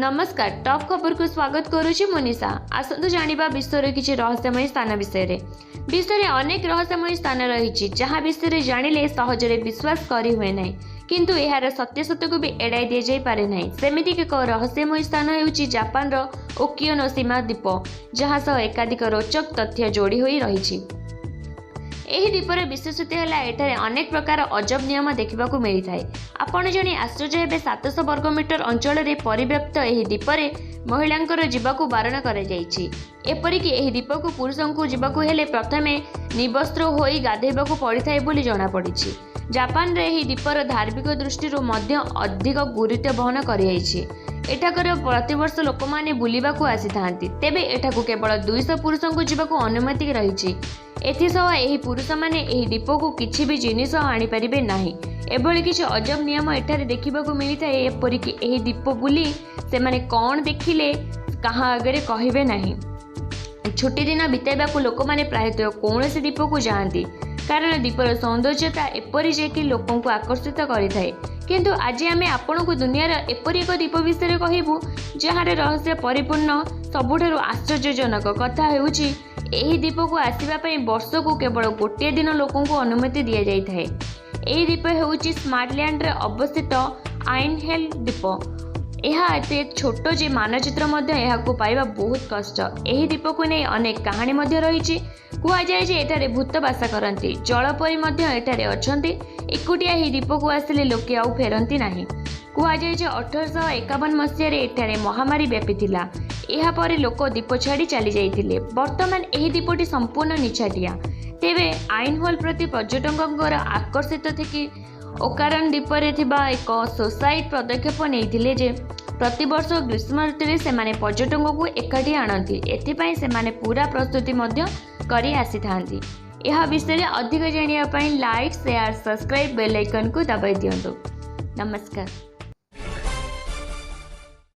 ନମସ୍କାର, ଟପ୍ ଖବରକୁ ସ୍ୱାଗତ କରୁଛି ମନୀଷା। ଆସନ୍ତୁ ଜାଣିବା ବିଶ୍ୱର କିଛି ରହସ୍ୟମୟୀ ସ୍ଥାନ ବିଷୟରେ। ବିଶ୍ୱରେ ଅନେକ ରହସ୍ୟମୟୀ ସ୍ଥାନ ରହିଛି, ଯାହା ବିଷୟରେ ଜାଣିଲେ ସହଜରେ ବିଶ୍ୱାସ କରିହୁଏ ନାହିଁ, କିନ୍ତୁ ଏହାର ସତ୍ୟାସତ୍ୟକୁ ବି ଏଡ଼ାଇ ଦିଆଯାଇପାରେ ନାହିଁ। ସେମିତି ଏକ ରହସ୍ୟମୟୀ ସ୍ଥାନ ହେଉଛି ଜାପାନର ଓକିଓନୋସିମା ଦ୍ୱୀପ, ଯାହା ସହ ଏକାଧିକ ରୋଚକ ତଥ୍ୟ ଯୋଡ଼ି ହୋଇ ରହିଛି। ଏହି ଦ୍ୱୀପର ବିଶେଷତ୍ୱ ହେଲା ଏଠାରେ ଅନେକ ପ୍ରକାର ଅଜବ ନିୟମ ଦେଖିବାକୁ ମିଳିଥାଏ। ଆପଣ ଜାଣି ଆଶ୍ଚର୍ଯ୍ୟ ହେବେ, 700 ବର୍ଗ ମିଟର ଅଞ୍ଚଳରେ ପରିବ୍ୟାପ୍ତ ଏହି ଦ୍ୱୀପରେ ମହିଳାଙ୍କର ଯିବାକୁ ବାରଣ କରାଯାଇଛି। ଏପରିକି ଏହି ଦ୍ୱୀପକୁ ପୁରୁଷଙ୍କୁ ଯିବାକୁ ହେଲେ ପ୍ରଥମେ ନିବସ୍ତ୍ର ହୋଇ ଗାଧୋଇବାକୁ ପଡ଼ିଥାଏ ବୋଲି ଜଣାପଡ଼ିଛି। ଜାପାନରେ ଏହି ଦ୍ୱୀପର ଧାର୍ମିକ ଦୃଷ୍ଟିରୁ ମଧ୍ୟ ଅଧିକ ଗୁରୁତ୍ୱ ବହନ କରିଯାଇଛି। ଏଠାକାର ପ୍ରତିବର୍ଷ ଲୋକମାନେ ବୁଲିବାକୁ ଆସିଥାନ୍ତି। ତେବେ ଏଠାକୁ କେବଳ 200 ପୁରୁଷଙ୍କୁ ଯିବାକୁ ଅନୁମତି ରହିଛି। ଏଥିସହ ଏହି ପୁରୁଷମାନେ ଏହି ଦ୍ୱୀପକୁ କିଛି ବି ଜିନିଷ ଆଣିପାରିବେ ନାହିଁ। ଏଭଳି କିଛି ଅଜବ ନିୟମ ଏଠାରେ ଦେଖିବାକୁ ମିଳିଥାଏ। ଏପରିକି ଏହି ଦ୍ୱୀପ ବୁଲି ସେମାନେ କ'ଣ ଦେଖିଲେ କାହା ଆଗରେ କହିବେ ନାହିଁ। ଛୁଟିଦିନ ବିତାଇବାକୁ ଲୋକମାନେ ପ୍ରାୟତଃ କୌଣସି ଦ୍ୱୀପକୁ ଯାଆନ୍ତି, କାରଣ ଦ୍ୱୀପର ସୌନ୍ଦର୍ଯ୍ୟତା ଏପରି ଯେ କି ଲୋକଙ୍କୁ ଆକର୍ଷିତ କରିଥାଏ। କିନ୍ତୁ ଆଜି ଆମେ ଆପଣଙ୍କୁ ଦୁନିଆର ଏପରି ଏକ ଦ୍ୱୀପ ବିଷୟରେ କହିବୁ, ଯାହାର ରହସ୍ୟ ପରିପୂର୍ଣ୍ଣ। ସବୁଠାରୁ ଆଶ୍ଚର୍ଯ୍ୟଜନକ କଥା ହେଉଛି, ଏହି ଦ୍ୱୀପକୁ ଆସିବା ପାଇଁ ବର୍ଷକୁ କେବଳ ଗୋଟିଏ ଦିନ ଲୋକଙ୍କୁ ଅନୁମତି ଦିଆଯାଇଥାଏ। ଏହି ଦ୍ୱୀପ ହେଉଛି ସ୍ମାର୍ଟଲ୍ୟାଣ୍ଡରେ ଅବସ୍ଥିତ ଆଇନହେଲ୍ ଦ୍ୱୀପ। ଏହା ଏତେ ଛୋଟ ଯେ ମାନଚିତ୍ର ମଧ୍ୟ ଏହାକୁ ପାଇବା ବହୁତ କଷ୍ଟ। ଏହି ଦ୍ୱୀପକୁ ନେଇ ଅନେକ କାହାଣୀ ମଧ୍ୟ ରହିଛି। କୁହାଯାଏ ଯେ ଏଠାରେ ଭୂତ ବାସ କରନ୍ତି, ଜଳପରି ମଧ୍ୟ ଏଠାରେ ଅଛନ୍ତି। ଏକୁଟିଆ ଏହି ଦ୍ୱୀପକୁ ଆସିଲେ ଲୋକେ ଆଉ ଫେରନ୍ତି ନାହିଁ। କୁହାଯାଏ ଯେ 1851 ମସିହାରେ ଏଠାରେ ମହାମାରୀ ବ୍ୟାପିଥିଲା। ଏହାପରେ ଲୋକ ଦ୍ୱୀପ ଛାଡ଼ି ଚାଲିଯାଇଥିଲେ। ବର୍ତ୍ତମାନ ଏହି ଦ୍ୱୀପଟି ସମ୍ପୂର୍ଣ୍ଣ ନିଛାଟିଆ। ତେବେ ଆଇନହୋଲ୍ ପ୍ରତି ପର୍ଯ୍ୟଟକଙ୍କର ଆକର୍ଷିତ ଥକି ଓକାରନ୍ ଦ୍ୱୀପରେ ଥିବା ଏକ ସୋସାଇଟି ପଦକ୍ଷେପ ନେଇଥିଲେ ଯେ ପ୍ରତିବର୍ଷ ଗ୍ରୀଷ୍ମ ଋତୁରେ ସେମାନେ ପର୍ଯ୍ୟଟକଙ୍କୁ ଏକାଠି ଆଣନ୍ତି। ଏଥିପାଇଁ ସେମାନେ ପୂରା ପ୍ରସ୍ତୁତି ମଧ୍ୟ କରି ଆସିଥାନ୍ତି। ଏହା ବିଷୟରେ ଅଧିକ ଜାଣିବା ପାଇଁ ଲାଇକ୍, ସେୟାର, ସବସ୍କ୍ରାଇବ୍, ବେଲ୍ ଆଇକନ୍କୁ ଦବାଇ ଦିଅନ୍ତୁ। ନମସ୍କାର।